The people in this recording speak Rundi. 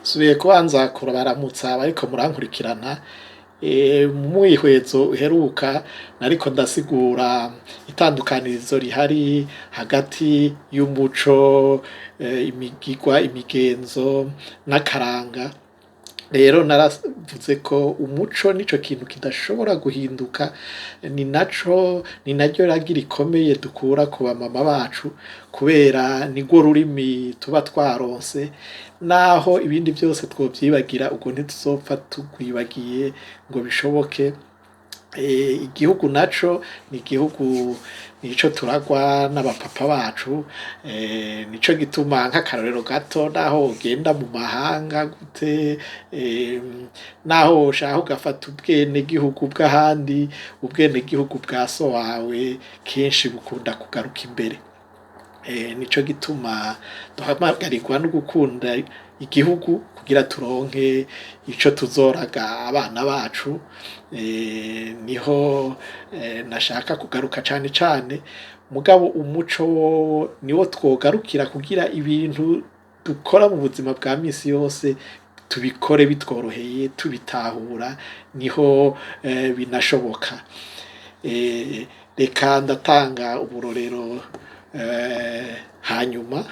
Nsubiye kubanza kubaramutsa abariko murankurikirana. Mu mwihwezo uheruka nariko ndasigura itandukanirizo rihari hagati y'umuco, imigirwa, imigenzo n'akaranga. Rero naravuze ko umuco nico kintu kidashobora guhinduka, ni naco ni naryo ragi rikomeye dukura ku bamama bacu, kubera nirwo rurimi tuba twaronse, naho ibindi vyose twovyibagira ubwo ntituzopfa tugwibagiye ngo bishoboke. Igihugu naco ni igihugu nico turagwa n'abapapa bacu, nico gituma nk'akarorero gato naho wogenda mu mahanga gute, naho woshaka ugafata ubwenegihugu bw'ahandi, ubwenegihugu bwa so wawe kenshi bukunda kugaruka imbere. Nico gituma duhamagarirwa no gukunda igihugu kugira turonke ico tuzoraga abana bacu, niho nashaka kugaruka cane cane, mugabo umuco wowo niwo twogarukira kugira ibintu dukora mu buzima bwa misi yose tubikore bitworoheye tubitahura, niho binashoboka. Reka ndatanga uburorero hanyuma.